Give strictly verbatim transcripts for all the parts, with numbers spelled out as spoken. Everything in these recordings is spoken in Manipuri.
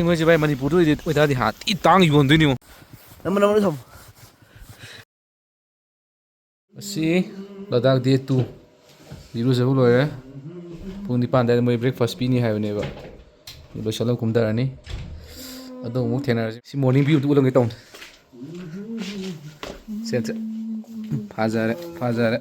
ꯃꯣꯏꯁꯦ ꯚꯥꯏ, ꯃꯅꯤꯄꯨꯔꯗ ꯑꯣꯏꯗꯤ, ꯑꯣꯏꯇꯥꯔꯗꯤ ꯍꯥ ꯊꯤ ꯇꯥꯡ ꯌꯣꯟꯗꯣꯏꯅꯤꯉꯣ꯫ ꯅꯝꯃꯣ, ꯅꯝꯃꯣ, ꯊꯝꯃꯣ꯫ ꯑꯁꯤ ꯂꯗꯥꯛ day two꯫ ꯏꯔꯨꯖꯕ ꯂꯣꯏꯔꯦ꯫ ꯄꯨꯡ ꯅꯤꯄꯥꯟ ꯑꯗꯨꯋꯥꯏꯗ ꯃꯣꯏ breakfast ꯄꯤꯅꯤ ꯍꯥꯏꯕꯅꯦꯕ꯫ ꯂꯣꯏꯁꯤꯜꯂꯒ ꯀꯨꯝꯊꯔꯅꯤ꯫ ꯑꯗꯣ ꯑꯃꯨꯛ ꯊꯦꯡꯅꯔꯁꯤ꯫ ꯁꯤ morning view ꯑꯝꯇ ꯎꯠꯂꯝꯒꯦ ꯇꯧꯅꯤ꯫ ꯁꯦ, ꯁꯦ꯫ ꯐꯖꯔꯦ, ꯐꯖꯔꯦ꯫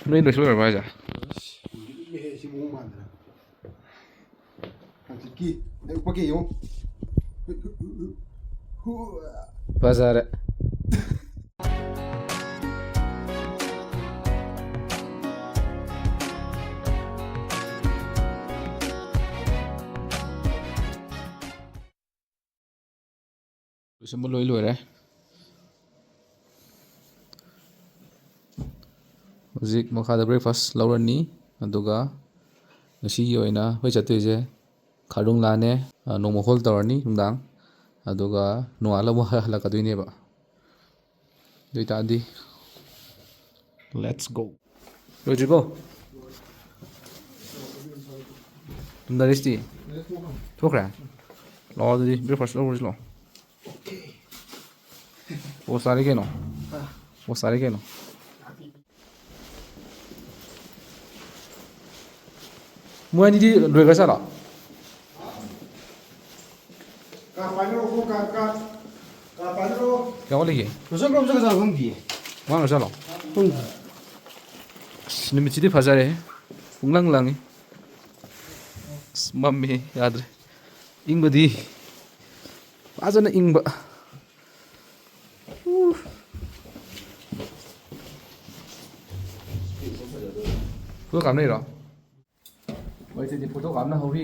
ꯅꯣꯏ ꯂꯣꯏꯁꯤꯜꯂꯣꯏꯔꯕ ꯍꯥꯏꯁꯦ? ꯁꯤꯕꯨ ꯃꯥꯟꯗ꯭ꯔꯥ? ꯍꯧꯖꯤꯛꯀꯤ ꯅꯪ ꯎꯄꯛꯀꯤ ꯌꯦꯡꯉꯨ꯫ ꯐꯖꯔꯦ꯫ ꯂꯣꯏꯁꯤꯟꯕ ꯂꯣꯏ ꯂꯣꯏꯔꯦ꯫ ꯍꯧꯖꯤꯛ ꯃꯈꯥꯗ breakfast ꯂꯧꯔꯅꯤ, ꯑꯗꯨꯒ ꯉꯁꯤꯒꯤ ꯑꯣꯏꯅ ꯑꯩꯈꯣꯏ ꯆꯠꯇꯣꯏꯁꯦ ꯈꯥꯔꯗꯨꯡꯂꯥꯅꯦ, ꯑ, ꯅꯣꯡꯃ ꯍꯣꯜ ꯇꯧꯔꯅꯤ ꯅꯨꯡꯗꯥꯡ, ꯑꯗꯨꯒ ꯅꯣꯡꯉꯥꯜꯂꯒ ꯑꯃꯨꯛ ꯍꯜꯂꯛꯀꯗꯣꯏꯅꯦꯕ꯫ ꯑꯗꯨ ꯑꯣꯏꯇꯥꯔꯗꯤ, let's go꯫ ꯂꯣꯏꯗ꯭ꯔꯤꯕꯣ? ꯅꯔꯤꯁꯇꯤ? ꯊꯣꯛꯈ꯭ꯔꯦ? ꯂꯥꯛꯑꯣ ꯑꯗꯨꯗꯤ, breakfast ꯂꯧꯔꯁꯤ ꯂꯥꯛꯑꯣ꯫ ꯑꯣ, ꯆꯥꯔꯦ ꯀꯩꯅꯣ? ꯑꯣ, ꯆꯥꯔꯦ ꯀꯩꯅꯣ? ꯃꯣꯏ ꯑꯅꯤꯗꯤ ꯂꯣꯏꯈ꯭ꯔ ꯖꯥꯠꯂꯣ? ꯀꯥ ꯄꯥꯏꯅꯔꯣ, ꯀꯣ, ꯀꯥ, ꯀꯥ, ꯀꯥ ꯄꯥꯏꯅꯔꯣ꯫ ꯀꯌꯥ ꯋꯥꯠꯂꯤꯒꯦ? ꯔꯣꯁꯟ ꯀꯔꯣꯝ ꯆꯠꯈ꯭ꯔꯖꯥꯠꯅꯣ ꯈꯪꯗꯤꯌꯦ꯫ ꯃꯥꯡꯈ꯭ꯔ ꯖꯥꯠꯂꯣ? ꯈꯪꯗꯦ꯫ ꯑꯁ, ꯅꯨꯃꯤꯠꯁꯤꯗꯤ ꯐꯖꯔꯦꯍꯦ꯫ ꯄꯨꯡꯂꯪ ꯂꯪꯉꯤ꯫ ꯑꯁ, ꯃꯝꯃꯤꯍꯦ, ꯌꯥꯗ꯭ꯔꯦ꯫ ꯏꯪꯕꯗꯤ ꯐꯖꯅ ꯏꯪꯕ꯫ ꯎ꯫ ꯐꯣꯇꯣ ꯀꯥꯞꯅꯩꯔꯣ? ꯃꯣꯏꯁꯤꯗꯤ ꯐꯣꯇꯣ ꯀꯥꯞꯅ ꯍꯧꯔꯤ꯫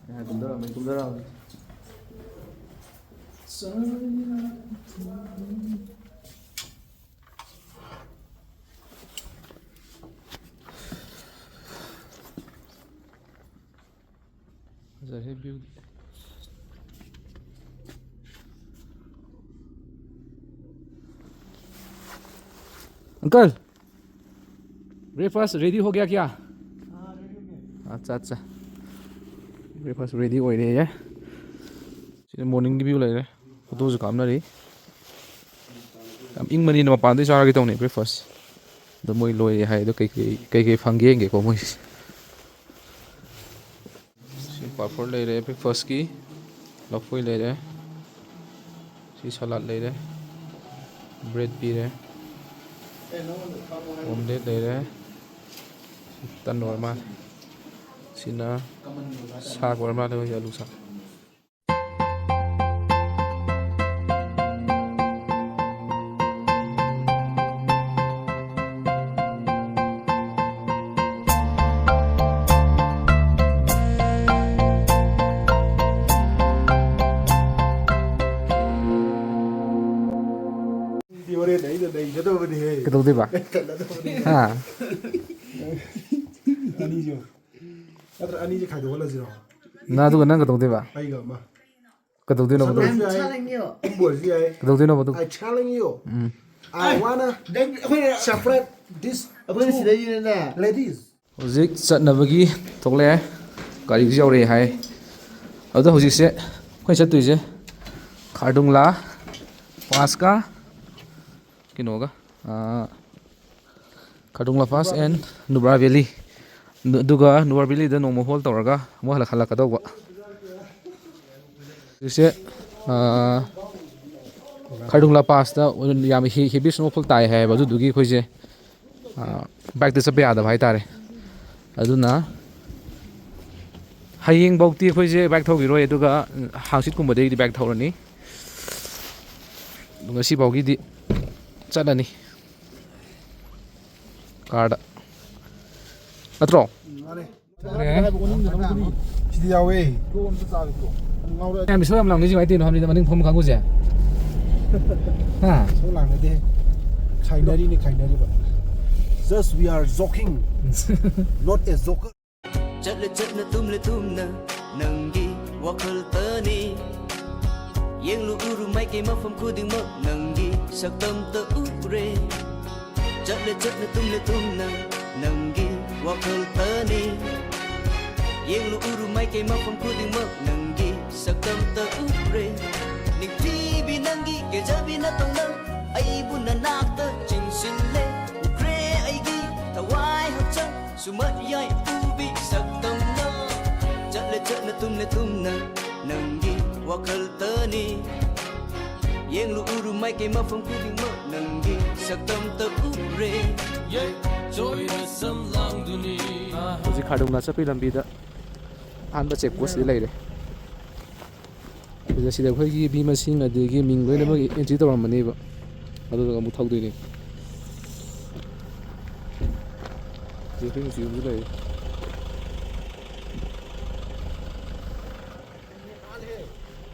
ꯑꯩ ꯀꯨꯝꯊꯔꯛꯑꯕꯅꯤ, ꯀꯨꯝꯊꯔꯛꯑꯕꯅꯤ꯫ ꯐꯖꯔꯦ view ꯗꯤ꯫ अंकल, ब्रेकफास्ट रेडी हो गया क्या? अच्छा, अच्छा, ब्रेकफास्ट रेडी ꯑꯣꯏꯔꯦ꯫ ꯁꯤꯗ ꯃꯣꯔꯅꯤꯡꯒꯤ ꯚ꯭ꯌꯨ ꯂꯩꯔꯦ꯫ ꯐꯣꯇꯣꯁꯨ ꯀꯥꯞꯅꯔꯤ꯫ ꯌꯥꯝ ꯏꯪꯕꯅꯤꯅ ꯃꯄꯥꯟꯗꯩ ꯆꯥꯔꯒꯦ ꯇꯧꯅꯤ ꯕ꯭ꯔꯦꯛꯐꯥꯁ꯫ ꯑꯗꯣ ꯃꯣꯏ ꯂꯣꯏꯔꯦ ꯍꯥꯏ꯫ ꯑꯗꯣ ꯀꯩꯀꯩ ꯀꯩꯀꯩ ꯐꯪꯒꯦ ꯌꯦꯡꯒꯦꯀꯣ ꯃꯣꯏꯁꯦ꯫ ꯁꯤ ꯄꯥꯐꯣꯔ ꯂꯩꯔꯦ ꯕ꯭ꯔꯦꯛꯐꯥꯁꯀꯤ, ꯂꯐꯣꯏ ꯂꯩꯔꯦ꯫ ꯁꯤ ꯁꯂꯥꯗ ꯂꯩꯔꯦ, ꯕ꯭ꯔꯦꯗ ꯄꯤꯔꯦ, ꯑꯣꯝꯂꯦꯠ ꯂꯩꯔꯦ꯫ ꯁꯤ ꯇꯟ ꯑꯣꯏꯔ ꯃꯥꯜꯂꯦ꯫ ꯁꯤꯅ ꯁꯥꯛ ꯑꯣꯏꯔ ꯃꯥꯜꯂꯦ, ꯍꯧꯖꯤꯛ ꯑꯂꯨ ꯁꯥꯛ꯫ ꯗꯤ ꯍꯣꯔꯦꯟ ꯑꯩꯅ ꯅꯩꯒꯗꯕꯅꯤꯍꯦ꯫ ꯀꯩꯗꯧꯗꯣꯏꯕ? ꯇꯠꯅꯗꯕꯅꯤ꯫ ꯍꯥ? ꯑꯅꯤꯁꯨ꯫ ꯅꯠꯇ꯭ꯔ ꯑꯅꯤꯁꯦ ꯈꯥꯏꯗꯣꯛꯍꯜꯂꯁꯤꯔꯣ? ꯅꯪ ꯑꯗꯨꯒ ꯅꯪ ꯀꯩꯗꯧꯗꯣꯏꯕ? ꯑꯩꯒ ꯑꯃ꯫ ꯀꯩꯗꯧꯗꯣꯏꯅꯣ ꯑꯗꯨ? I'm telling you. ꯎꯝꯕ ꯑꯣꯏꯔꯁꯨ ꯌꯥꯏ꯫ ꯀꯩꯗꯧꯗꯣꯏꯅꯣ ꯑꯗꯨ? I telling you. Um. I wanna ꯑꯩꯈꯣꯏꯅ separate this ꯑꯩꯈꯣꯏꯅ two ꯁꯤꯗꯩꯁꯤꯗꯅꯦ ladies꯫ ꯍꯧꯖꯤꯛ ꯆꯠꯅꯕꯒꯤ ꯊꯣꯛꯂꯛꯑꯦ꯫ ꯒꯥꯔꯤꯁꯨ ꯌꯧꯔꯛꯑꯦ ꯍꯥꯏ꯫ ꯑꯗꯣ ꯍꯧꯖꯤꯛꯁꯦ ꯑꯩꯈꯣꯏ ꯆꯠꯇꯣꯏꯁꯦ ꯈꯥꯔꯗꯨꯡꯂꯥ ꯄꯥꯁꯀ ꯀꯩꯅꯣꯒ, ꯑꯥ, ꯈꯥꯔꯗꯨꯡꯂꯥ ꯄꯥꯁ and ꯅꯨꯕ꯭ꯔꯥ ꯚꯦꯂꯤ꯫ ꯑꯗꯨꯒ ꯅꯨꯕ꯭ꯔꯥ ꯚꯦꯂꯤꯗ ꯅꯣꯡꯃ ꯍꯣꯜ ꯇꯧꯔꯒ ꯑꯃꯨꯛ ꯍꯜꯂꯛ-, ꯍꯜꯂꯛꯀꯗꯧꯕ꯫ ꯍꯧꯖꯤꯛꯁꯦ, ꯑꯥ, ꯈꯥꯔꯗꯨꯡꯂꯥ ꯄꯥꯁꯇ ꯌꯥꯝ ꯍꯦ-, ꯍꯦꯚꯤ ꯁ꯭ꯅꯣꯐꯣꯜ ꯇꯥꯏ ꯍꯥꯏꯌꯦꯕ, ꯑꯗꯨꯗꯨꯒꯤ ꯑꯩꯈꯣꯏꯁꯦ, ꯑꯥ, ꯕꯥꯏꯛꯇ ꯆꯠꯄ ꯌꯥꯗꯕ ꯍꯥꯏꯇꯥꯔꯦ꯫ ꯑꯗꯨꯅ ꯍꯌꯦꯡꯐꯧꯗꯤ ꯑꯩꯈꯣꯏꯁꯦ ꯕꯥꯏꯛ ꯊꯧꯈꯤꯔꯣꯏ, ꯑꯗꯨꯒ ꯍꯥꯡꯆꯤꯠꯀꯨꯝꯕꯗꯒꯤꯗꯤ ꯕꯥꯏꯛ ꯊꯧꯔꯅꯤ꯫ ꯉꯁꯤꯐꯥꯎꯒꯤꯗꯤ ꯆꯠꯂꯅꯤ ꯀꯥꯔꯗ, ꯅꯠꯇ꯭ꯔꯣ? ꯃꯥꯅꯦ꯫ ꯁꯤꯗꯤ ꯌꯥꯎꯋꯦ꯫ ꯌꯥꯝ ꯏꯁꯧ ꯌꯥꯝ ꯂꯥꯡꯅꯩꯁꯦ ꯀꯃꯥꯏꯅ ꯇꯧꯔꯤꯅꯣ ꯍꯥꯏꯕꯅꯤꯗ, ꯃꯅꯤꯡ ꯐꯝꯕ ꯀꯥꯡꯕꯨꯁꯦ? ꯍꯥ? ꯏꯁꯧ ꯂꯥꯡꯅꯗꯦ꯫ ꯈꯥꯏꯅꯔꯤꯅꯤ, ꯈꯥꯏꯅꯔꯤꯕ꯫ Just we are joking, not a joker. ꯆꯠꯂꯦ ꯆꯠꯅ ꯇꯨꯝꯂꯦ ꯇꯨꯝꯅ ꯅꯪꯒꯤ ꯋꯥꯈꯜꯇꯅꯤ꯫ ꯌꯦꯡꯂꯨ ꯎꯔꯨ ꯃꯥꯏꯀꯩ ꯃꯐꯝ ꯈꯨꯗꯤꯡꯃꯛ ꯅꯪꯒꯤ ꯁꯛꯇꯝꯇ ꯎꯔꯦ꯫ ꯆꯠꯂꯦ ꯆꯠꯅ ꯇꯨꯝꯂꯦ ꯇꯨꯝꯅ ꯅꯪꯒꯤ ꯋꯥꯈꯜꯇꯅꯤ꯫ ꯌꯦꯡꯂꯨ ꯎꯔꯨ ꯃꯥꯏꯀꯩ ꯃꯐꯝ ꯈꯨꯗꯤꯡꯃꯛ ꯅꯪꯒꯤ ꯁꯛꯇꯝꯇ ꯎꯔꯦ꯫ ꯅꯤꯡꯊꯤꯕꯤ ꯅꯪꯒꯤ ꯀꯦꯖꯕꯤ ꯅꯇꯧꯅ ꯑꯩꯕꯨ ꯅꯅꯥꯛꯇ ꯆꯤꯡꯁꯤꯜꯂꯦ꯫ ꯎꯈ꯭ꯔꯦ ꯑꯩꯒꯤ ꯊꯋꯥꯏ ꯍꯛꯆꯥꯡ ꯁꯨꯃꯠ ꯌꯥꯏ ꯎꯕꯤ ꯁꯛꯇꯝꯅ꯫ ꯆꯠꯂꯦ ꯆꯠꯅ ꯇꯨꯝꯂꯦ ꯇꯨꯝꯅ ꯅꯪꯒꯤ ꯋꯥꯈꯜꯇꯅꯤ꯫ ꯌꯦꯡꯂꯨ ꯎꯔꯨ ꯃꯥꯏꯀꯩ ꯃꯐꯝ ꯈꯨꯗꯤꯡꯃꯛ ꯅꯪꯒꯤ ꯁꯛꯇꯝꯇ ꯎꯔꯦ꯫ ꯌꯦ, ꯆꯣꯏꯔ ꯁꯝ ꯂꯥꯡꯗꯨꯅꯤ꯫ ꯍꯧꯖꯤꯛ ꯈꯥꯔꯗꯨꯡꯂꯥ ꯆꯠꯄꯒꯤ ꯂꯝꯕꯤꯗ ꯑꯍꯥꯟꯕ ꯆꯦꯛ ꯄꯣꯁꯁꯤꯗ ꯂꯩꯔꯦ꯫ ꯑꯗꯨꯗ ꯁꯤꯗ ꯑꯩꯈꯣꯏꯒꯤ ꯃꯤ ꯃꯁꯤꯡ ꯑꯗꯒꯤ ꯃꯤꯡ ꯂꯣꯏꯅꯃꯛ ꯑꯦꯟꯇ꯭ꯔꯤ ꯇꯧꯔꯝꯃꯅꯦꯕ꯫ ꯑꯗꯨꯗꯨꯒ ꯑꯃꯨꯛ ꯊꯧꯗꯣꯏꯅꯦ꯫ ꯁꯤꯗ ꯑꯩꯈꯣꯏ ꯃꯆꯨ ꯑꯃꯁꯨ ꯂꯩꯔꯦ꯫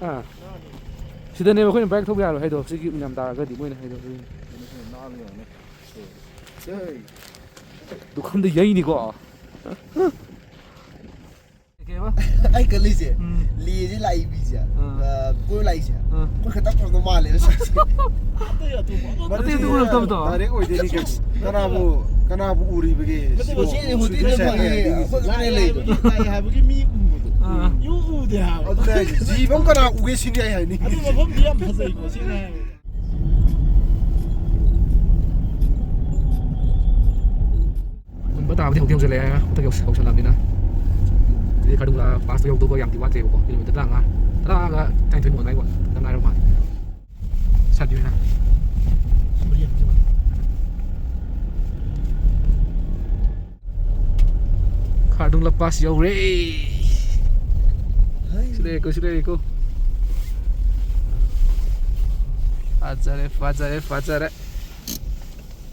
ꯑꯥ꯫ ꯁꯤꯗꯅꯦꯕ ꯑꯩꯈꯣꯏꯅ ꯕꯥꯏꯛ ꯊꯧꯕ ꯌꯥꯔꯣꯏ ꯍꯥꯏꯗꯣ, ꯁꯤꯒꯤ ꯎꯏꯅꯥꯝ ꯇꯥꯔꯒꯗꯤ ꯃꯣꯏꯅ ꯍꯥꯏꯗꯣ꯫ ꯗꯨꯈꯝꯗ ꯌꯩꯅꯤꯀꯣ꯫ ꯀꯩꯕ? ꯑꯩ ꯈꯜꯂꯤꯁꯦ, ꯎꯝ꯫ ꯂꯦꯁꯦ ꯂꯥꯛꯏ ꯃꯤꯁꯦ, ꯑꯥ꯫ ꯑ, ꯀꯣꯏꯕ ꯂꯥꯛꯏꯁꯦ, ꯑꯥ꯫ ꯑꯩꯈꯣꯏ ꯈꯛꯇ ꯐꯪꯗꯧ ꯃꯥꯜꯂꯦꯅ ꯁꯥꯏꯁꯦ꯫ ꯑꯇꯩ ꯑꯇꯣꯞꯄ ꯑꯝꯇ ꯑꯇꯩ ꯎꯔꯛꯇꯕꯗꯣ? Direct ꯑꯣꯏꯗꯣꯏꯅꯤ ꯀꯩꯅꯣ꯫ ꯀꯅꯥꯕꯨ, ꯀꯅꯥꯕꯨ ꯎꯔꯤꯕꯒꯦ? ꯅꯠꯇꯦ, ꯁꯤꯕꯨ ꯍꯧꯖꯤꯛ, ꯍꯧꯖꯤꯛ ꯁꯨꯗꯣꯏ ꯁꯥꯏ ꯐꯪꯉꯦ꯫ ꯍꯥꯏꯔꯗꯤ꯫ ꯑꯩꯈꯣꯏ ꯈꯛꯇꯅꯦ ꯂꯥꯛꯑꯦ ꯂꯩꯗꯣ꯫ ꯍꯥꯏꯕꯒꯤ, ꯂꯥꯛꯑꯦ ꯍꯥꯏꯕꯒꯤ ꯃꯤ ꯎꯕꯗꯣ꯫ ꯑꯥ꯫ ꯌꯨ ꯎꯗꯦ ꯍꯥꯏꯕ꯫ ꯑꯗꯨꯅꯦ ꯍꯥꯏꯁꯦ, ꯖꯤꯕ ꯑꯃ ꯀꯅꯥ ꯎꯒꯦ ꯁꯤꯅꯤ ꯑꯩ ꯍꯥꯏꯅꯤꯡꯉꯤꯁꯦ꯫ ꯑꯗꯨ ꯃꯐꯝꯗꯤ ꯌꯥꯝ ꯐꯖꯩꯀꯣ, ꯁꯦꯡꯅ ꯍꯥꯏꯔꯕꯗ꯫ ꯍꯨꯟꯕ ꯇꯥꯕꯗꯤ ꯍꯧꯗꯤ ꯍꯧꯖꯤꯜꯂꯛꯑꯦ, ꯍꯟꯗꯛ ꯌꯧꯁ-, ꯌꯧꯁꯜꯂꯛꯑꯕꯅꯤꯅ꯫ ꯁꯤꯗꯤ ꯈꯥꯔꯗꯨꯡꯂꯥ ꯄꯥꯁꯇꯣ ꯌꯧꯗꯧꯕ ꯌꯥꯝꯗꯤ ꯋꯥꯠꯇ꯭ꯔꯦꯕꯀꯣ, ꯀꯤꯂꯣꯃꯤꯇꯔ ꯇꯔꯥꯃꯉꯥ, ꯇꯔꯥꯒ ꯇꯔꯥꯅꯤꯊꯣꯏ ꯃꯨꯛ ꯑꯗꯨꯃꯥꯏ ꯋꯥꯠ-, ꯈꯛꯇ ꯉꯥꯏꯔꯕ ꯃꯥꯜꯂꯦ꯫ ꯁꯥꯠꯄꯤꯕꯅ꯫ ꯈꯥꯔꯗꯨꯡꯂꯥ ꯄꯥꯁ ꯌꯧꯔꯦ꯫ ꯁꯤ ꯂꯩꯔꯦꯀꯣ, ꯁꯤ ꯂꯩꯔꯦꯀꯣ꯫ ꯐꯖꯔꯦ, ꯐꯖꯔꯦ, ꯐꯖꯔꯦ꯫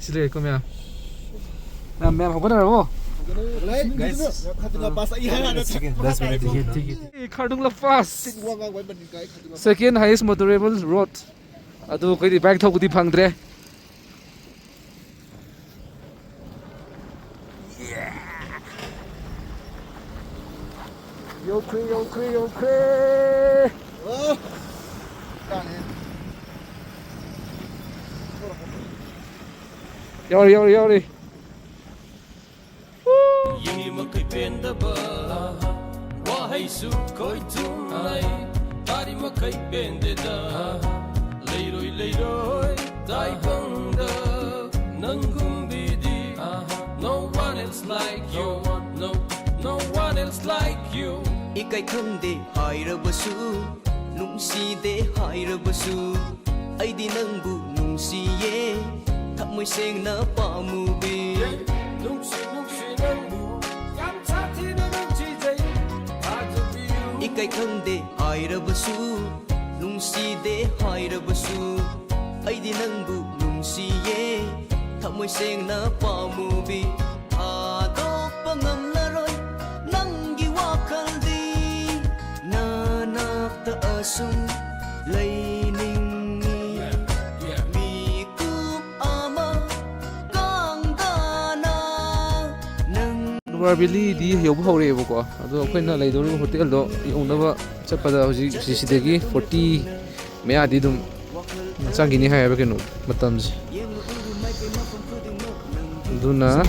ꯁꯤ ꯂꯩꯔꯦꯀꯣ ꯃꯌꯥꯝ꯫ ꯃꯌꯥꯝ, ꯃꯌꯥꯝ ꯍꯧꯒꯠꯅꯔꯕꯣ? Guys, ꯈꯥꯔꯗꯨꯡꯂꯥ ꯄꯥꯁ ꯑꯩ ꯍꯥꯟꯅ ꯊꯤꯒꯦ, ꯊꯤꯒꯦ꯫ ꯈꯥꯔꯗꯨꯡꯂꯥ ꯄꯥꯁ꯫ ꯋꯥ ꯉꯥꯡꯕ ꯍꯩꯃꯟꯒꯥꯏ ꯈꯥꯔꯗꯨꯡꯂꯥ pass. Second highest motorable road꯫ ꯑꯗꯨ ꯑꯩꯈꯣꯏꯗꯤ ꯕꯥꯏꯛ ꯊꯧꯕꯗꯤ ꯐꯪꯗ꯭ꯔꯦ꯫ ꯌꯧꯈ꯭ꯔꯦ, ꯌꯧꯈ꯭ꯔꯦ, ꯌꯧꯈ꯭ꯔꯦ꯫ ꯑꯣ꯫ ꯇꯥꯅꯦ꯫ ꯌꯥꯎꯔꯤ, ꯌꯥꯎꯔꯤ, ꯌꯥꯎꯔꯤ꯫ ꯌꯦꯡꯂꯤ ꯃꯈꯩ ꯄꯦꯟꯗꯕ ꯋꯥꯍꯩꯁꯨ ꯈꯣꯏꯊꯨꯝ ꯂꯩ꯫ ꯇꯥꯔꯤ ꯃꯈꯩ ꯄꯦꯟꯗꯦꯗ ꯂꯩꯔꯣꯏ ꯂꯩꯔꯣꯏ ꯇꯥꯏꯕꯪꯗ ꯅꯪꯒꯨꯝꯕꯤꯗꯤ꯫ No one else like you. No, no one else like you. ꯏꯀꯥꯏ ꯈꯪꯗꯦ ꯍꯥꯏꯔꯕꯁꯨ, ꯅꯨꯡꯁꯤꯗꯦ ꯍꯥꯏꯔꯕꯁꯨ, ꯑꯩꯗꯤ ꯅꯪꯕꯨ ꯅꯨꯡꯁꯤꯌꯦ, ꯊꯃꯣꯏ ꯁꯦꯡꯅ ꯄꯥꯝꯃꯨꯕꯤ꯫ ꯅꯨꯡꯁꯤ ꯅꯨꯡꯁꯤ ꯅꯪꯕꯨ ꯌꯥꯝ ꯁꯥꯊꯤꯅ ꯅꯨꯡꯁꯤꯖꯩ, ꯊꯥꯖꯕꯤꯌꯨ꯫ ꯏꯀꯥꯏ ꯈꯪꯗꯦ ꯍꯥꯏꯔꯕꯁꯨ, ꯅꯨꯡꯁꯤꯗꯦ ꯍꯥꯏꯔꯕꯁꯨ, ꯑꯩꯗꯤ ꯅꯪꯕꯨ ꯅꯨꯡꯁꯤꯌꯦ, ꯊꯃꯣꯏ ꯁꯦꯡꯅ ꯄꯥꯝꯃꯨꯕꯤ꯫ ꯊꯥꯗꯣꯛꯄ ꯉꯝꯂꯔꯣꯏ ꯅꯪꯒꯤ ꯋꯥꯈꯜꯗꯤ, ꯅꯅꯥꯛꯇ ꯑꯁꯨꯝ ꯂꯩꯅꯤꯡꯉꯤ꯫ ꯃꯤꯀꯨꯞ ꯑꯃ ꯀꯥꯡꯗꯥꯅ ꯅꯪ ꯅꯨꯕ꯭ꯔꯥ ꯚꯦꯂꯤꯗꯤ ꯌꯧꯕ ꯍꯧꯔꯛꯑꯦꯕꯀꯣ, ꯑꯗꯣ ꯑꯩꯈꯣꯏꯅ ꯂꯩꯗꯧꯔꯤꯕ ꯍꯣꯇꯦꯜꯗꯣ ꯌꯧꯅꯕ ꯆꯠꯄꯗ ꯍꯧꯖꯤꯛ ꯁꯤꯗꯒꯤ ꯐꯣꯔꯇꯤ ꯃꯌꯥꯗꯤ ꯑꯗꯨꯝ ꯆꯪꯈꯤꯅꯤ ꯍꯥꯏꯌꯦꯕ ꯀꯩꯅꯣ ꯃꯇꯝꯁꯦ꯫ ꯑꯗꯨꯅ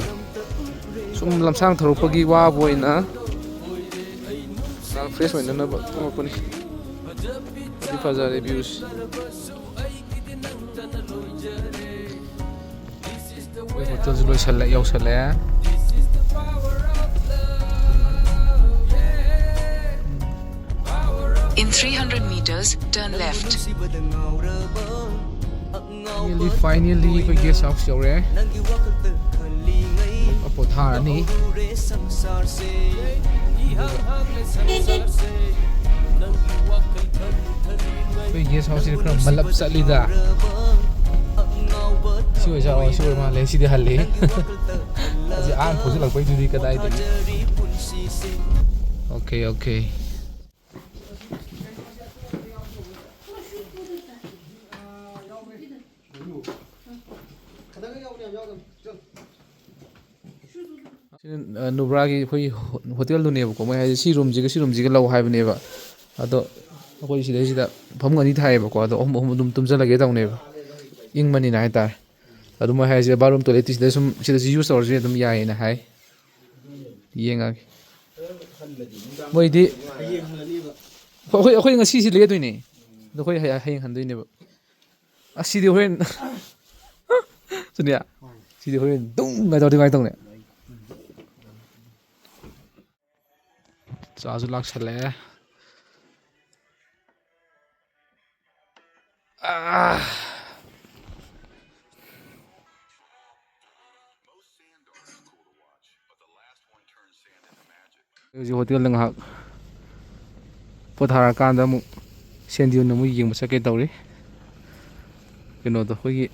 ꯁꯨꯝ ꯂꯝꯁꯥꯡ ꯊꯧꯔꯛꯄꯒꯤ ꯋꯥꯕ ꯑꯣꯏꯅ ꯉꯥꯏꯍꯥꯛ ꯐ꯭ꯔꯦꯁ ꯑꯣꯏꯅꯅꯕ ꯊꯣꯛꯂꯛꯄꯅꯤ꯫ ꯐꯗꯤ ꯐꯖꯔꯦ ꯚ꯭ꯌꯨꯁꯦ꯫ ꯑꯩꯈꯣꯏ ꯍꯣꯇꯦꯜꯁꯨ ꯂꯣꯏꯁꯜꯂꯦ, ꯌꯧꯁꯜꯂꯛꯑꯦ꯫ In three hundred meters, turn left. Finally, finally, ꯑꯩꯈꯣꯏ ꯒꯦꯁ ꯍꯥꯎꯁ ꯌꯧꯔꯦ꯫ ꯄꯣꯊꯥꯔꯅꯤ꯫ ꯑꯩꯈꯣꯏ ꯒꯦꯁ ꯍꯥꯎꯁꯁꯤ ꯈꯔ ꯃꯜꯂꯞ ꯆꯠꯂꯤꯗ꯫ ꯁꯤ ꯑꯣꯏꯖꯥꯠꯂꯣ? ꯁꯤ ꯑꯣꯏ ꯃꯥꯜꯂꯦ꯫ ꯁꯤꯗꯤ ꯍꯜꯂꯤ꯫ ꯑꯁꯤ ꯑꯥ ꯊꯧꯖꯤꯜꯂꯛꯄꯩꯗꯨꯗꯤ ꯀꯗꯥꯏꯗꯒꯤ? Okay, okay. ꯁꯤꯅ, ꯑ, ꯅꯨꯕ꯭ꯔꯥꯒꯤ ꯑꯩꯈꯣꯏꯒꯤ ꯍꯣ-, ꯍꯣꯇꯦꯜꯗꯨꯅꯦꯕꯀꯣ꯫ ꯃꯣꯏ ꯍꯥꯏꯁꯦ ꯁꯤ ꯔꯨꯝꯁꯤꯒ ꯁꯤ ꯔꯨꯝꯁꯤꯒ ꯂꯧ ꯍꯥꯏꯕꯅꯦꯕ꯫ ꯑꯗꯣ ꯑꯩꯈꯣꯏ ꯁꯤꯗꯩꯁꯤꯗ ꯐꯃꯨꯡ ꯑꯅꯤ ꯊꯥꯏꯌꯦꯕꯀꯣ꯫ ꯑꯗꯣ ꯑꯍꯨꯝ ꯑꯍꯨꯝ ꯑꯗꯨꯝ ꯇꯨꯝꯖꯜꯂꯒꯦ ꯇꯧꯅꯦꯕ, ꯏꯪꯕꯅꯤꯅ ꯍꯥꯏꯇꯥꯔꯦ꯫ ꯑꯗꯨ ꯃꯣꯏ ꯍꯥꯏꯁꯦ ꯕꯥꯠꯔꯨꯝ ꯇꯣꯏꯂꯦꯠꯇꯤ ꯁꯤꯗ ꯁꯨꯝ, ꯁꯤꯗꯁꯨ ꯌꯨꯁ ꯇꯧꯔꯁꯨ ꯑꯗꯨꯝ ꯌꯥꯏꯌꯦꯅ ꯍꯥꯏ꯫ ꯌꯦꯡꯉꯒꯦ꯫ ꯃꯣꯏꯗꯤ ꯑꯩꯈꯣꯏ, ꯑꯩꯈꯣꯏ ꯉꯁꯤꯁꯤ ꯂꯦꯛꯑꯗꯣꯏꯅꯦ꯫ ꯑꯗꯣ ꯑꯩꯈꯣꯏ ꯍꯌꯦꯡ ꯍꯟꯗꯣꯏꯅꯦꯕ꯫ ꯑꯁꯤꯗꯤ ꯍꯣꯔꯦꯟ ꯁꯨꯅꯤꯌꯥ, ꯁꯤꯗꯤ ꯍꯣꯔꯦꯟ ꯗꯨꯡ ꯀꯥꯏ ꯇꯧꯔꯗꯤ ꯀꯃꯥꯏꯅ ꯇꯧꯅꯤ? ꯆꯥꯁꯨ ꯂꯥꯛꯁꯜꯂꯛꯑꯦ꯫ ꯑꯥ꯫ ꯍꯧꯖꯤꯛ ꯍꯣꯇꯦꯜꯗ ꯉꯥꯏꯍꯥꯛ ꯄꯣꯊꯥꯔꯀꯥꯟꯗ ꯑꯃꯨꯛ ꯁꯦꯟꯗꯤꯌꯣꯟ ꯑꯃꯨꯛ ꯌꯦꯡꯕ ꯆꯠꯀꯦ ꯇꯧꯔꯤ꯫ ꯀꯩꯅꯣꯗꯣ, ꯑꯩꯈꯣꯏꯒꯤ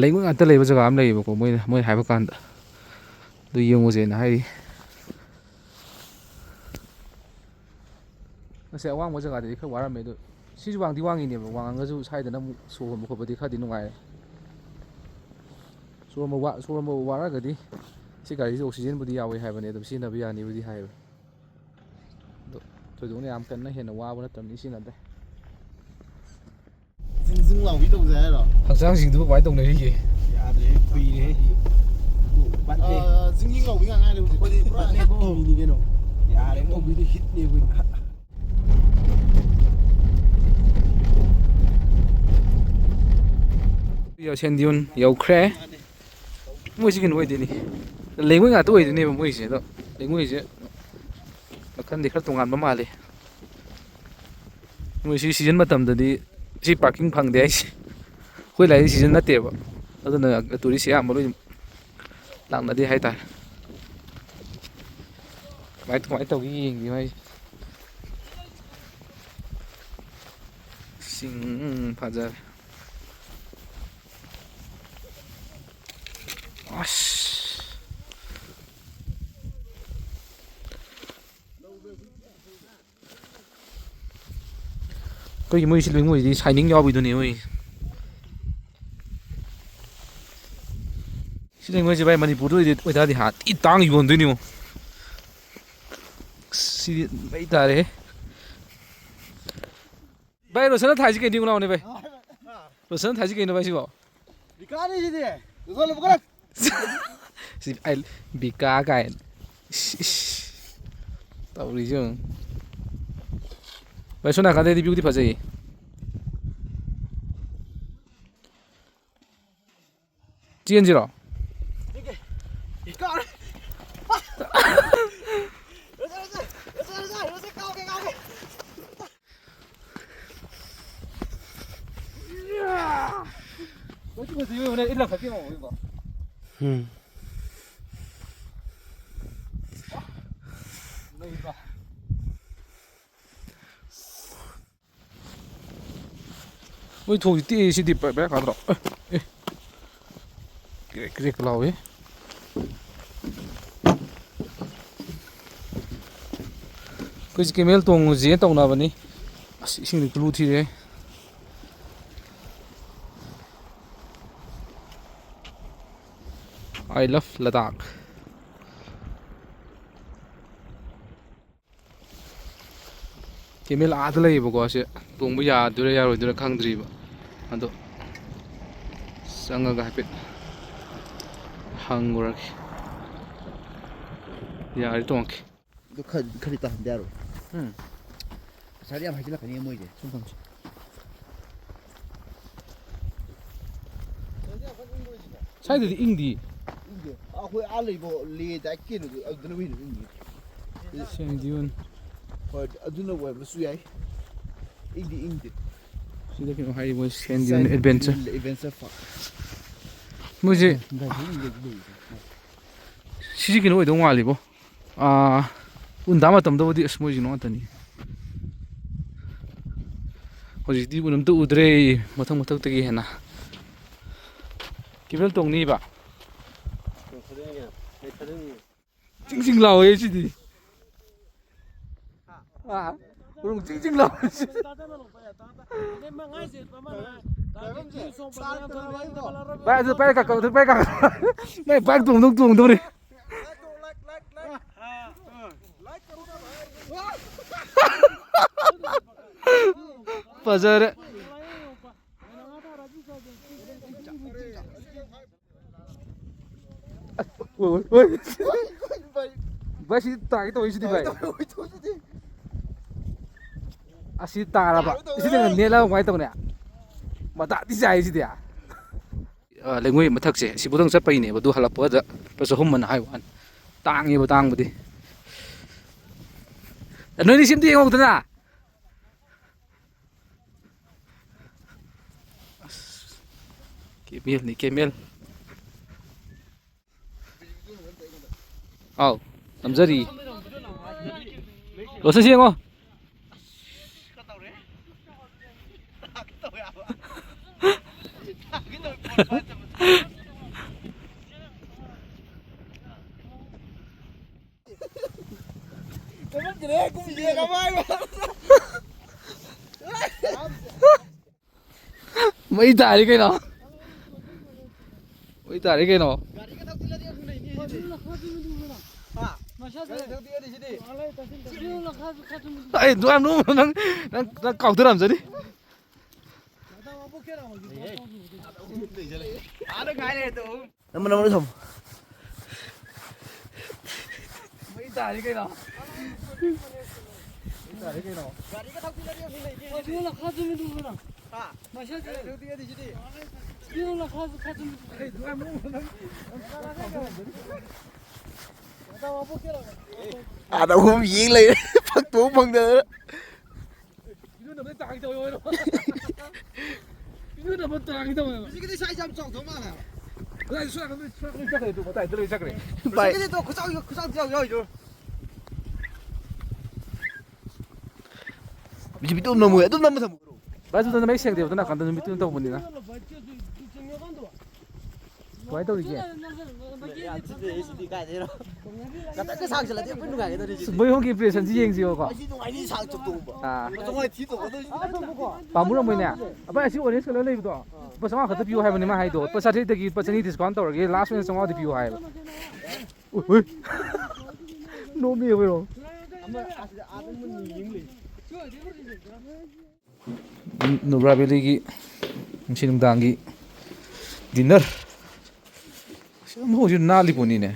ꯂꯩꯉꯣꯏ ꯉꯥꯛꯇ ꯂꯩꯕ ꯖꯒꯥ ꯑꯃ ꯂꯩꯌꯦꯕꯀꯣ, ꯃꯣꯏꯅ, ꯃꯣꯏꯅ ꯍꯥꯏꯕ ꯀꯥꯟꯗ ꯑꯗꯨ ꯌꯦꯡꯉꯨꯁꯦꯅ ꯍꯥꯏꯔꯤ꯫ ꯉꯁꯥꯏ ꯑꯋꯥꯡꯕ ꯖꯒꯥꯗꯗꯤ ꯈꯔ ꯋꯥꯔꯝꯃꯦ, ꯑꯗꯣ ꯁꯤꯁꯨ ꯋꯥꯡꯗꯤ ꯋꯥꯡꯉꯤꯅꯦꯕ, ꯋꯥꯡꯉꯒꯁꯨ ꯁ꯭ꯋꯥꯏꯗꯅ ꯑꯃꯨꯛ ꯁꯣꯔ ꯍꯣꯟꯕ ꯈꯣꯠꯄꯗꯤ ꯈꯔꯗꯤ ꯅꯨꯡꯉꯥꯏꯔꯦ꯫ ꯁꯣꯔ ꯍꯣꯟꯕ ꯋꯥ-, ꯁꯣꯔ ꯍꯣꯟꯕ ꯋꯥꯔꯒꯗꯤ ꯁꯤ ꯒꯥꯔꯤꯁꯤ ꯑꯣꯛꯁꯤꯖꯦꯟꯕꯨꯗꯤ ꯌꯥꯎꯋꯦ ꯍꯥꯏꯕꯅꯦ, ꯑꯗꯨꯝ ꯁꯤꯖꯤꯟꯅꯕ ꯌꯥꯅꯤꯕꯨꯗꯤ ꯍꯥꯏꯌꯦꯕ꯫ ꯑꯗꯣ ꯊꯣꯏꯗꯣꯛꯅ ꯌꯥꯝ ꯀꯟꯅ ꯍꯦꯟꯅ ꯋꯥꯕ ꯅꯠꯇꯕꯅꯤ, ꯁꯤꯖꯤꯟꯅꯗꯦ꯫ ꯖꯤꯡ ꯖꯤꯡ ꯂꯥꯎꯕꯤ ꯇꯧꯖꯦ ꯍꯥꯏꯔꯣ? ꯍꯛꯆꯥꯡꯁꯤꯡꯗꯨꯕꯨ ꯀꯃꯥꯏꯅ ꯇꯧꯅꯔꯤꯒꯦ? ꯌꯥꯗ꯭ꯔꯦ, ꯀꯨꯏꯔꯦ꯫ ꯄꯠꯂꯦ꯫ ꯑꯥ, ꯖꯤꯡ ꯖꯤꯡ ꯂꯥꯎꯕꯤ ꯉꯥꯛ ꯉꯥꯏꯔꯦ ꯍꯧꯖꯤꯛ꯫ ꯑꯩꯈꯣꯏꯗꯤ ꯄꯨꯔꯥ ꯄꯠꯂꯦꯀꯣ꯫ ꯍꯤꯠꯅꯤ ꯀꯩꯅꯣ꯫ ꯌꯥꯔꯦ, ꯇꯧꯕꯤꯗꯣ ꯍꯤꯠꯅꯦ ꯑꯩꯈꯣꯏꯗꯤ꯫ ꯁꯦꯟꯗꯤꯌꯨꯟ ꯌꯧꯈ꯭ꯔꯦ꯫ ꯃꯣꯏꯁꯤ ꯀꯩꯅꯣ ꯑꯣꯏꯗꯣꯏꯅꯤ, ꯂꯩꯉꯣꯏ ꯉꯥꯛꯇ ꯑꯣꯏꯗꯣꯏꯅꯦꯕ ꯃꯣꯏꯁꯦ꯫ ꯑꯗꯣ ꯂꯩꯉꯣꯏꯁꯦ ꯃꯈꯜꯗꯤ ꯈꯔ ꯇꯣꯉꯥꯟꯕ ꯃꯥꯜꯂꯤ꯫ ꯃꯣꯏꯁꯤ ꯁꯤꯖꯟ ꯃꯇꯝꯗꯗꯤ ꯁꯤ ꯄꯥꯔꯀꯤꯡ ꯐꯪꯗꯦ ꯍꯥꯏꯁꯦ꯫ ꯑꯩꯈꯣꯏ ꯂꯥꯏꯗꯤ ꯁꯤꯖꯟ ꯅꯠꯇꯦꯕ, ꯑꯗꯨꯅ ꯇꯨꯔꯤꯁ ꯑꯌꯥꯝꯕ ꯂꯣꯏ ꯂꯥꯛꯅꯗꯦ ꯍꯥꯏꯇꯥꯔꯦ꯫ ꯀꯃꯥꯏ, ꯀꯃꯥꯏꯅ ꯇꯧꯒꯦ ꯌꯦꯡꯒꯦ ꯃꯥꯏꯁꯦ꯫ ꯆꯤꯡ ꯐꯖꯔꯦ꯫ ꯑꯁ꯫ ꯑꯩꯈꯣꯏꯒꯤ ꯃꯣꯏꯁꯤ ꯂꯩꯉꯣꯏꯁꯤꯗꯤ ꯁꯥꯏꯅꯤꯡ ꯌꯥꯎꯕꯤꯗꯨꯅꯦ ꯃꯣꯏ꯫ ꯁꯤ ꯂꯩꯉꯣꯏꯁꯦ ꯚꯥꯏ, ꯃꯅꯤꯄꯨꯔꯗ ꯑꯣꯏꯗꯤ-, ꯑꯣꯏꯇꯥꯔꯗꯤ ꯍꯥ ꯊꯤ ꯇꯥꯡ ꯌꯣꯟꯗꯣꯏꯅꯤꯉꯣ꯫ ꯁꯤꯗꯤ ꯃꯩ ꯇꯥꯔꯦꯍꯦ꯫ ꯚꯥꯏ, ꯔꯣꯁꯟꯅ ꯊꯥꯏꯁꯤ ꯀꯩꯅꯣ ꯌꯦꯡꯉꯨ ꯂꯥꯎꯅꯦ ꯚꯥꯏ꯫ ꯔꯣꯁꯟꯅ ꯊꯥꯏꯁꯤ ꯀꯩꯅꯣ ꯚꯥꯏ ꯁꯤꯕꯣ? ꯕꯤꯀꯥꯅꯤ ꯁꯤꯗꯤ꯫ ꯌꯣꯜꯂꯨꯕ ꯈꯔ꯫ ꯁꯤ ꯑꯩ ꯕꯤꯀꯥ ꯀꯥꯏꯅ꯫ ꯏꯁ, ꯏꯁ꯫ ꯇꯧꯔꯤꯁꯤ ꯌꯦꯡꯉꯨ꯫ ꯚꯥꯏ, ꯁꯣꯝ ꯅꯥꯀꯟꯗꯩꯗꯤ viewꯗꯤ ꯐꯖꯩꯌꯦ꯫ ꯆꯦꯟꯁꯤꯔꯣ? ꯕꯤꯀꯥ꯫ ꯔꯣꯁꯦ, ꯔꯣꯁꯦ, ꯔꯣꯁꯦ, ꯔꯣꯁꯦ, ꯔꯣꯁꯦ, ꯀꯥꯎꯒꯦ, ꯀꯥꯎꯒꯦ꯫ ꯎꯝ꯫ ꯃꯣꯏ ꯊꯣꯡꯁꯤ ꯇꯦꯛꯑꯦ ꯁꯤꯗꯤ ꯕꯦꯔꯥ ꯀꯥꯗ꯭ꯔꯣ? ꯑꯦ, ꯑꯦ꯫ ꯀ꯭ꯔꯦꯛ ꯀ꯭ꯔꯦꯛ ꯂꯥꯎꯏ꯫ ꯑꯩꯈꯣꯏꯁꯦ ꯀꯦꯃꯦꯜ ꯇꯣꯡꯉꯨꯁꯦ ꯇꯧꯅꯕꯅꯤ꯫ ꯑꯁ, ꯏꯁꯤꯡꯗꯤ ꯀꯨꯂꯨ ꯊꯤꯔꯦ꯫ I love Ladakh꯫ ꯀꯦꯃꯦꯜ ꯑꯥꯗ ꯂꯩꯌꯦꯕꯀꯣ꯫ ꯑꯁꯦ ꯇꯣꯡꯕ ꯌꯥꯗꯣꯏꯔꯥ ꯌꯥꯔꯣꯏꯗꯣꯏꯔꯥ ꯈꯪꯗ꯭ꯔꯤꯕ꯫ ꯑꯗꯣ ꯆꯪꯉꯒ ꯍꯥꯏꯐꯦꯠ ꯍꯪꯉꯨꯔꯒꯦ꯫ ꯌꯥꯔꯗꯤ ꯇꯣꯡꯉꯛꯀꯦ꯫ ꯑꯗꯨ ꯈꯔ, ꯈꯔꯗꯤ ꯇꯥꯍꯟꯗ ꯌꯥꯔꯣꯏ꯫ ꯎꯝ꯫ ꯄꯩꯁꯥꯗꯤ ꯌꯥꯝ ꯍꯥꯏꯖꯤꯜꯂꯛꯀꯅꯤ ꯃꯣꯏꯁꯦ ꯁꯨꯝ ꯊꯝꯁꯤ꯫ ꯁ꯭ꯋꯥꯏꯗꯗꯤ ꯏꯪꯗꯤ꯫ ꯏꯪꯗꯦ꯫ ꯑꯩꯈꯣꯏ ꯑꯥ ꯂꯩꯕ ꯂꯦ ꯗꯥꯏꯠ ꯀꯩꯅꯣꯗꯣ ꯑꯗꯨꯗꯅꯕꯨ ꯍꯦꯟꯅ ꯏꯪꯉꯤ꯫ ꯁꯦꯟ ꯗ꯭ꯌꯨꯟ꯫ ꯍꯣꯏ, ꯑꯗꯨꯅ ꯑꯣꯏꯔꯝꯕꯁꯨ ꯌꯥꯏ꯫ ꯏꯪꯗꯤ ꯏꯪꯗꯦ꯫ ꯁꯤꯗ ꯀꯩꯅꯣ ꯍꯥꯏꯔꯤ ꯃꯣꯏ ꯁꯦꯟ ꯗ꯭ꯌꯨꯟ ꯑꯦꯗꯚꯦꯟꯆꯔ꯫ Adventure park. ꯃꯣꯏꯁꯦ ꯒꯥꯔꯤ ꯏꯪꯗꯦ ꯑꯗꯨ ꯂꯩꯕꯁꯦ꯫ ꯁꯤꯁꯤ ꯀꯩꯅꯣ ꯑꯣꯏꯗꯧ ꯃꯥꯜꯂꯤꯕꯣ꯫ ꯑꯥ, ꯎꯟ ꯇꯥ ꯃꯇꯝꯗꯕꯨꯗꯤ ꯑꯁ ꯃꯣꯏꯁꯤ ꯀꯩꯅꯣ ꯉꯥꯛꯇꯅꯤ꯫ ꯍꯧꯖꯤꯛꯇꯤ ꯎꯟ ꯑꯝꯇ ꯎꯗ꯭ꯔꯦ ꯃꯊꯛ ꯃꯊꯛꯇꯒꯤ ꯍꯦꯟꯅ꯫ ꯀꯦꯃꯦꯜ ꯇꯣꯡꯅꯤꯕ꯫ ꯆꯤꯡ ꯆꯤꯡ ꯂꯥꯎꯋꯦ ꯁꯤꯗꯤ꯫ ꯑꯥ, ꯎꯔꯨꯝ ꯆꯤꯡ ꯆꯤꯡ ꯂꯥꯎꯋꯦ ꯁꯤꯗꯤ꯫ ꯚꯥꯏ, ꯑꯗꯨ ꯄꯥꯏꯔ ꯀꯛꯀ-, ꯑꯗꯨ ꯄꯥꯏꯔ ꯀꯛꯀ-, ꯅꯪ ꯕꯥꯏꯛ ꯇꯣꯡꯗꯧ ꯇꯣꯡꯗꯧꯔꯤ꯫ ꯐꯖꯔꯦ꯫ ꯑꯣꯏ, ꯑꯣꯏ, ꯑꯣꯏ꯫ ꯚꯥꯏ, ꯁꯤ ꯇꯥꯒꯦ ꯇꯧꯏ ꯁꯤꯗꯤ, ꯚꯥꯏ꯫ ꯑꯁꯤ ꯇꯥꯔꯕ? ꯁꯤꯗꯤ ꯅꯦꯠꯂꯒ ꯀꯃꯥꯏꯅ ꯇꯧꯅꯤ? ꯃꯇꯥꯗꯤ ꯆꯥꯏ ꯁꯤꯗꯤ꯫ ꯑ, ꯂꯩꯉꯣꯏ ꯃꯊꯛꯁꯦ ꯁꯤꯕꯨꯗꯪ ꯆꯠꯄꯩꯅꯦꯕ, ꯑꯗꯨ ꯍꯜꯂꯛꯄꯗ ꯂꯨꯄꯥ ꯆꯍꯨꯝ ꯑꯅ ꯍꯥꯏ ꯋꯥꯅꯤ꯫ ꯇꯥꯡꯉꯦꯕ, ꯇꯥꯡꯕꯗꯤ꯫ ꯅꯣꯏꯗꯤ ꯁꯤ ꯑꯝꯇ ꯌꯦꯡꯍꯧꯗꯅ꯫ ꯑꯁ, ꯀꯦꯃꯦꯜꯅꯤ, ꯀꯦꯃꯦꯜ꯫ ꯑꯥꯎ, ꯅꯝꯖꯔꯤ꯫ ꯔꯣꯁꯟ ꯁꯤ ꯌꯦꯡꯉꯣ꯫ ꯃꯩ ꯇꯥꯔꯤ ꯀꯩꯅꯣ꯫ ꯃꯩ ꯇꯥꯔꯤ ꯀꯩꯅꯣ꯫ ꯑꯩ ꯗꯨꯀꯥꯟ ꯅꯣꯡꯃ ꯅꯪ, ꯅꯪ, ꯅꯪ ꯀꯥꯎꯊꯔꯝꯖꯅꯤ꯫ ꯅꯝꯃꯣ, ꯅꯝꯃꯣ, ꯊꯝꯃꯣ꯫ ꯃꯩ ꯇꯥꯔꯤ ꯀꯩꯅꯣ꯫ ꯃꯩ ꯇꯥꯔꯤ ꯀꯩꯅꯣ꯫ ꯑꯥꯗ ꯑꯍꯨꯝ ꯌꯦꯡ ꯂꯩꯔꯦ꯫ ꯐꯪꯗꯣꯛ ꯐꯪꯗꯗꯅ꯫ ꯏꯗꯨꯅ ꯑꯝꯇ ꯇꯥꯒꯦ ꯇꯧꯋꯦ, ꯑꯣꯏꯔꯣ꯫ ꯏꯗꯨꯅ ꯑꯝꯇ ꯇꯥꯒꯦ ꯇꯧꯋꯦꯕ꯫ ꯍꯧꯖꯤꯛꯀꯤꯗꯤ size ꯌꯥꯝ ꯆꯥꯎꯗꯧ ꯃꯥꯜꯂꯦ ꯍꯥꯏꯕ꯫ ꯀꯗꯥꯏ ꯁꯣꯝ ꯅꯥꯀꯟꯗ, ꯁꯣꯝ ꯅꯥꯀꯟꯗ ꯆꯠꯈ꯭ꯔꯦ, ꯑꯗꯨ ꯃꯇꯥꯏꯗ ꯂꯣꯏ ꯆꯠꯈ꯭ꯔꯦ꯫ ꯚꯥꯏ꯫ ꯍꯧꯖꯤꯛꯀꯤꯗꯤ ꯇꯣ ꯈꯨꯆꯥꯎ, ꯈꯨꯆꯥꯎ ꯆꯥꯎ ꯌꯥꯎꯔꯤꯗꯣ꯫ ꯍꯧꯖꯤꯛ ꯑꯗꯨꯝ ꯅꯝꯃꯨ, ꯑꯗꯨꯝ ꯅꯝꯃ ꯊꯝꯃꯨ꯫ ꯚꯥꯏ, ꯑꯗꯨꯗ ꯃꯌꯦꯛ ꯁꯦꯡꯗꯦꯕ, ꯑꯗꯨ ꯅꯥꯀꯟꯗ ꯅꯨꯃꯤꯠꯇꯨꯅ ꯇꯧꯕꯅꯤꯅ꯫ ꯀꯃꯥꯏꯅ ꯇꯧꯔꯤꯒꯦ? ꯌꯥꯗ꯭ꯔꯤꯁꯦ ꯁꯤꯗꯤ ꯀꯥꯏꯗꯩꯅꯣ? ꯈꯤꯇꯪꯒ ꯁꯥꯡꯖꯜꯂꯗꯤ ꯑꯩꯈꯣꯏ ꯅꯨꯡꯉꯥꯏꯒꯗꯧꯔꯤ ꯁꯤꯗꯤ꯫ ꯃꯣꯏ ꯑꯍꯨꯝꯒꯤ impression ꯁꯤ ꯌꯦꯡꯁꯤꯀꯣ꯫ ꯑꯁꯤ ꯅꯨꯡꯉꯥꯏꯅꯤ ꯁꯥꯡ ꯆꯠꯇꯧꯕ꯫ ꯑꯥ꯫ ꯅꯨꯡꯉꯥꯏ ꯊꯤ ꯇꯧꯒꯗꯧꯔꯤ ꯁꯤꯗꯤ꯫ ꯄꯥꯝꯃꯨꯔꯝꯃꯣꯏꯅꯦ꯫ ꯑꯕꯥꯏ, ꯑꯁꯤ orange colour ꯂꯩꯕꯗꯣ ꯂꯨꯄꯥ ꯆꯥꯝꯃꯉꯥ ꯈꯛꯇ ꯄꯤꯌꯨ ꯍꯥꯏꯕꯅꯤ ꯃꯥ ꯍꯥꯏꯗꯣ꯫ ꯂꯨꯄꯥ ꯆꯥꯇ꯭ꯔꯦꯠꯇꯒꯤ ꯂꯨꯄꯥ ꯆꯅꯤ discount ꯇꯧꯔꯒꯦ, last ꯑꯣꯏꯅ ꯆꯥꯝꯃꯉꯥꯗꯤ ꯄꯤꯌꯨ ꯍꯥꯏꯌꯦꯕ꯫ ꯎꯏ, ꯎꯏ꯫ ꯅꯣꯛꯅꯤꯡꯉꯦ ꯑꯩꯈꯣꯏꯔꯣ꯫ ꯑꯃ ꯑꯁꯤꯗ ꯑꯥꯗ ꯃꯨꯟꯅ ꯌꯦꯡ ꯂꯩ꯫ ꯅꯨꯕ꯭ꯔꯥ ꯚꯦꯂꯤꯒꯤ ꯉꯁꯤ ꯅꯨꯡꯗꯥꯡꯒꯤ dinner꯫ ꯐꯃꯨꯡꯁꯤ ꯅꯥꯜꯂꯤ ꯄꯣꯠꯅꯤꯅꯦ꯫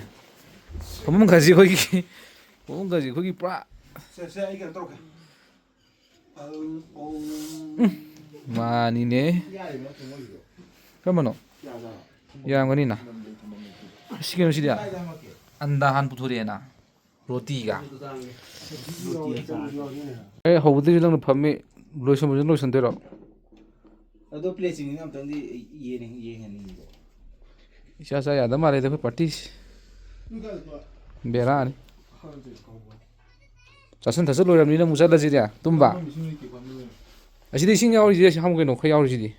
ꯐꯃꯨꯡꯒꯁꯤ ꯑꯩꯈꯣꯏꯒꯤ, ꯐꯃꯨꯡꯒꯁꯤ ꯑꯩꯈꯣꯏꯒꯤ ꯄꯨꯔꯥ ꯁꯦ, ꯁꯦ, ꯑꯩ ꯀꯩꯅꯣ ꯇꯧꯔꯛꯀꯦ꯫ ꯑꯝ, ꯑꯣ꯫ ꯃꯥꯅꯤꯅꯦ꯫ ꯌꯥꯔꯦ, ꯃꯣꯏ ꯊꯝꯃꯣꯏꯁꯤꯗꯣ꯫ ꯀꯔꯝꯕꯅꯣ? ꯌꯥꯖꯥꯠꯂꯣ? ꯌꯥꯔꯝꯒꯅꯤꯅ꯫ ꯊꯝꯐꯝ ꯂꯩ, ꯊꯝꯐꯝ ꯂꯩ꯫ ꯑꯁꯤ ꯀꯩꯅꯣꯁꯤꯗꯤ? ꯀꯥꯏꯗ ꯍꯥꯞꯀꯦ? ꯑꯟꯗꯥ ꯍꯥꯟ ꯄꯨꯊꯣꯔꯛꯑꯦꯅ꯫ ꯔꯣꯇꯤꯒ꯫ ꯔꯣꯇꯤ ꯑꯆꯥꯔ꯫ ꯑꯦ, ꯍꯧꯕꯗꯩꯁꯨ ꯅꯪꯅ ꯐꯝꯃꯤ, ꯂꯣꯏꯁꯟꯕꯁꯨ ꯂꯣꯏꯁꯟꯗꯣꯏꯔꯣ? ꯑꯗꯣ ꯄ꯭ꯂꯦꯠꯁꯤꯡꯁꯤꯅ ꯑꯝꯇꯪꯗꯤ ꯌꯦꯡ-, ꯌꯦꯡꯍꯟꯅꯤꯡꯕ꯫ ꯏꯆꯥ ꯆꯥ ꯌꯥꯗ ꯃꯥꯜꯂꯦꯗ ꯑꯩꯈꯣꯏ ꯄꯥꯔꯇꯤꯁꯤ꯫ ꯕꯦꯔꯥꯅꯤ꯫ ꯆꯥꯁꯤꯟ ꯊꯛꯆꯜ ꯂꯣꯏꯔꯕꯅꯤꯅ ꯑꯃꯨꯛ ꯆꯠꯂꯁꯤꯗꯤ ꯇꯨꯝꯕ꯫ ꯑꯁꯤꯗꯤ ꯏꯁꯤꯡ ꯌꯥꯎꯔꯤꯁꯤꯗꯤ, ꯑꯁꯤ ꯍꯥꯃꯨ ꯀꯩꯅꯣ ꯈꯔ ꯌꯥꯎꯔꯤꯁꯤꯗꯤ꯫